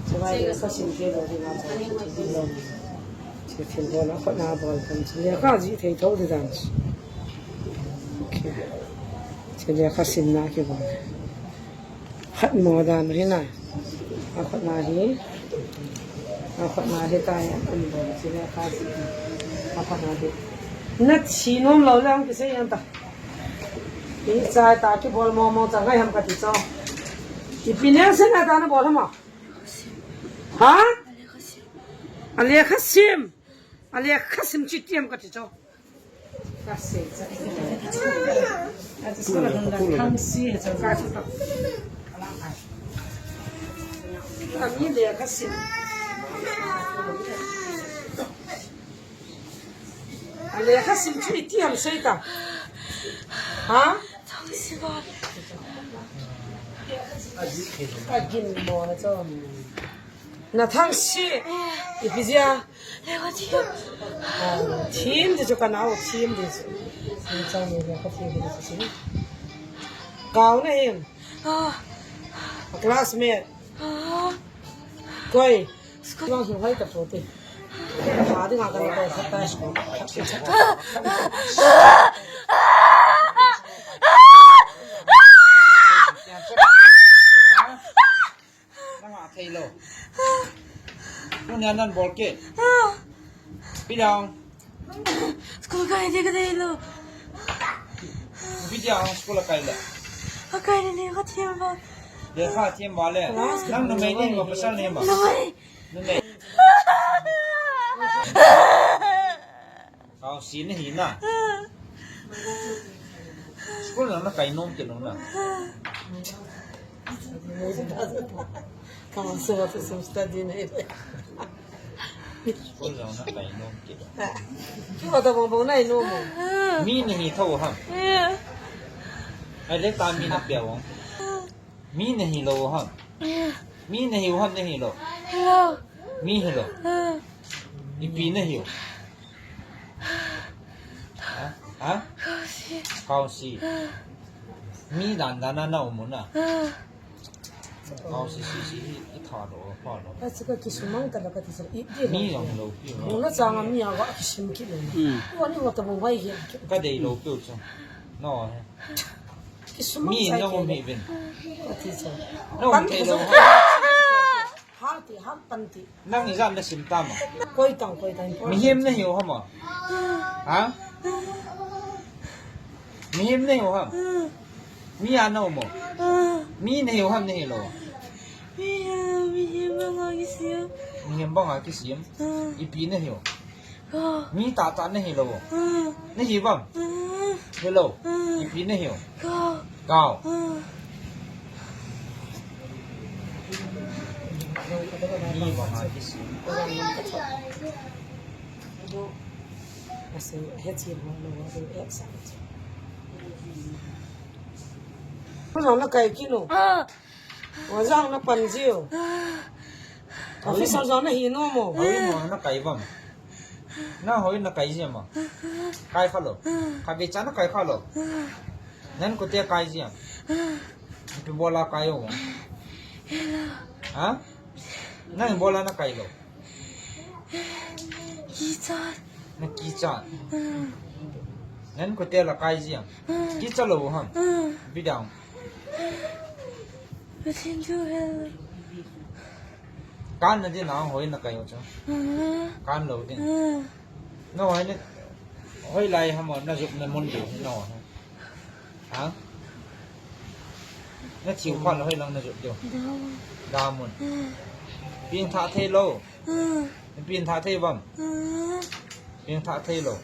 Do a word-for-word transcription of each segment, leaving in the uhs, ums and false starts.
Chulai lekha sim kei lou ding a, chulai thil bol a khut na bol kan chu lekha ji thei tho di dan. Okay. Chu lekha simna kibol. Khat mo dan hi na. A khut na hi. A khut na hi ta ya an bol chu lekha sim. A khut na hi. Na chi nom lou le ang kisei ang ta. Ichai ta kibol mo mo cha ngai ham kati cho. Ipi neng sen a ta na bol ham a? Ha? A lekha sim. A lekha sim chu iti ham kati cho. Ka sei cha. A chu school a hun dan thang si he cha ka chu ta. A mi lekha sim. A lekha sim chu iti ham sei ta. Ha? Thang si ba. A gin mo na cho. Na thang si. Ipi jia. Lekha thim. Ah, thim di chu ka nau, thim di chu. Ni chang ni lekha thim di chu. Kau na him. Ah. A classmate. Ah. Koi. School. Vang him hai ka phote. Ha di nga ka ni ko sa ta. Nang a thei lou. Tunia nan bol kit. Ipi dang. School kai di ka thei lou. Ipi dang school a kai le. A kai le lekha thim ba. Lekha thim ba le. Nang numei nahi ma pasal nahi ma? Numei. Numei. Kau si nahi na. School na na kai nom kit lou na. Kau si wa tu sim study nahi. School na na kai nom kit lou. Ki wa ta bong bong nahi nom mo. Mi nahi tho ham. Ai le ta mi na pia wang. Mi nahi lou ham. Mi nahi ham nahi lou. Hello. Mi hi lou. Ipi nahi u. Ha? Ha? Kau si. Kau si. Mi dan dan na na um u na. Kau si si si i tha lou, pha lou. A chu ka kisumang ta la ka ti sa. I di. Mi jong lou pi. Mo na chang a mi a wa kisim kit lou. Hmm. Wa ni wa ta mo wai hi. Ka dei lou pi u chu. No. Kisumang. Mi sa na ki um le. Hi bin. Ka ti sa. Na um thei lou. Ha ti, ha pan ti. Nang ijat na sim tam a? Koi tang, koi tang. Mihem nahi u ham a? Ha? Mihem nahi u ham? Mi a na um u? Mi nahi u ham nahi lou? Mi, mihem bang a kisim. Mihem bang a kisim? Ipi nahi u? Ka. Mi tah tah nahi lou. Hmm. Nahi bam? Hmm. Hello. Hmm. Ipi nahi u? Ka. Kau. Hmm. Mi bang a kisim. Ko jong na kai kit u. Ah. Wa jang na pan jiu. Officer jong nahi nom u. Hoi mo na kai bam. Na hoi na kai jia ma. Kai kha lou. Kha be cha na kai kha lou. Nan ko te kai jia. Ipi bola kai u. Ha? Nang bola na kai lou. Kicha. Na kicha. Nan ko te la kai jia. Kicha lou ham. Bidang. Pathen thu hel. Kan na din a hoi na kai u chu. Kan lou din. No hoi ni. Hoilai ham na jup na mun diu no. Ha? Na thiu phat le hoilang na jup diu. Damun. Peng tha thei lou. Peng tha thei bam. Peng tha thei lou.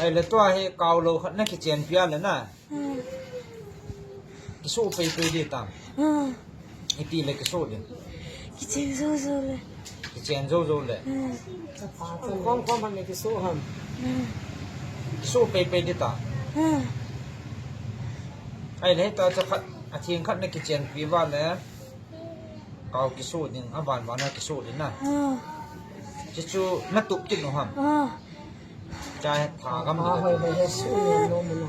Ai le tua hi kau lou khat na kichen pia le na. Hmm. Kisu pei pei di tam. Hmm. Iti le kisu di. Kichen zo zo le. Kichen zo zo le. Hmm. Kom kom ham le kisu ham. Hmm. Kisu pei pei di ta. Hmm. Ai le ta cha khat, a thing khat na kichen pi ba le. Kau kisu ding, a ban ban a kisu ding na. Hmm. Chu chu na tup kit u ham. Hmm. Cha tha gam. Ha, hoi, hoi, hoi, su ni lo mo na.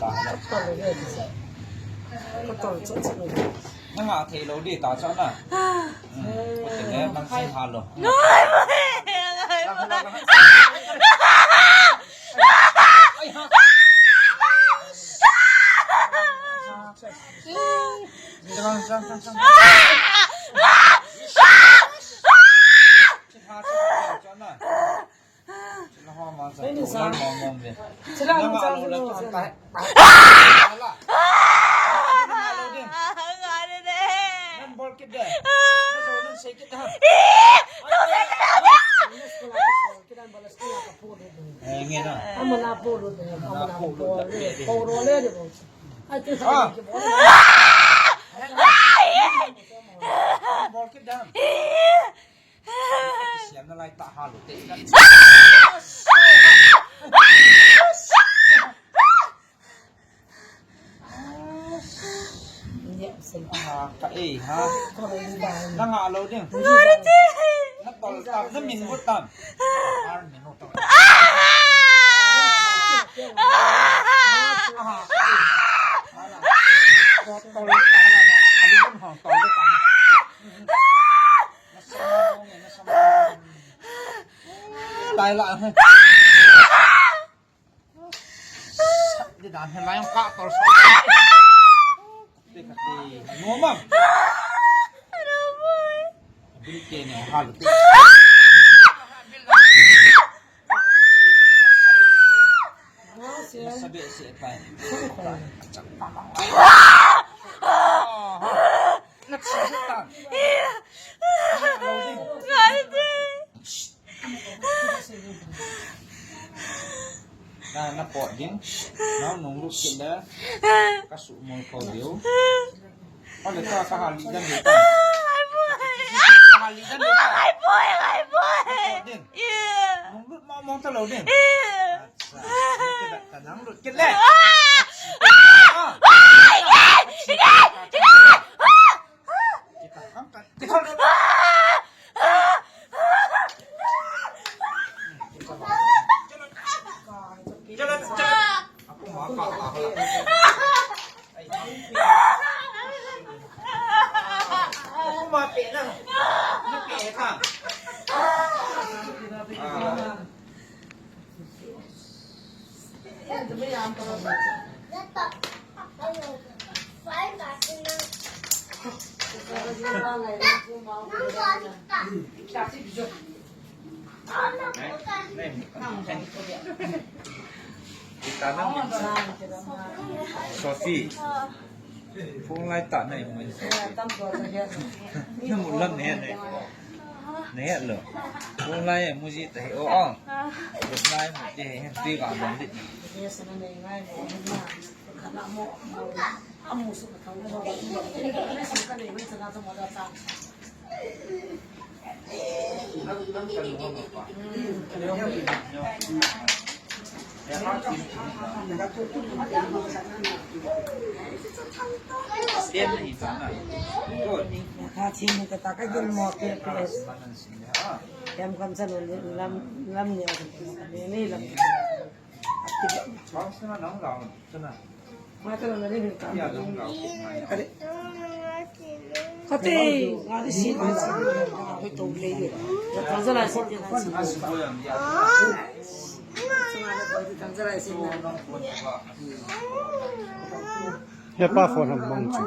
ta. Ka tol chu chu. Nanga thei lou di ta chu na. Hmm. Ko te le nang sin ha lo. Ai ha. Chang, chang, chang, chang. Chitha, chitha, chitha na. Chitha ho ma sa. Ei, ni sa. Mom, mom, mom, ve. Chitha ho ma sa. Ala. Ala. Nan bol kit de. Nan bol kit de. Eh, nge na. Amana polo de, amana polo de, polo de, de. Ai, te sa ki bol. Bol kit dam. Siam na lai ta ha lo te. Ah, ka ei ha. Nanga lo ding. Na tol tam, na min ngut tam. Ar min ngut tam. Tol tam na, ali ngun hong tol tam. Dai la. Di dan hen lai ka tol so. Te ka te. No mam. Bil ke ne hal te. Sabi se pa. Na chi ta. Na, na pot ding. Na nung lut kit le. Ka su mol ko diu. Ole ka, ka hali dan le ta. Ka hali dan le ta. Ai boy, ai boy. Na pot ding. Nung lut mo mo ta lo ding. Acha. Ka nang lut kit le. Ah. Kita na. Sophie. Phone lai ta na mo. Na mu lam ne ne. Ne lo. Phone lai mu ji ta he o. Phone lai mu ji he ti ga ban dit. Ka thim ka ta ka gin mo ke ke. Em kam sa lo lam lam ni ni lam. Kati, ngari si, ngari si, hoi to le ye. Tangzala si, tangzala si. He pa phone ham mong chu.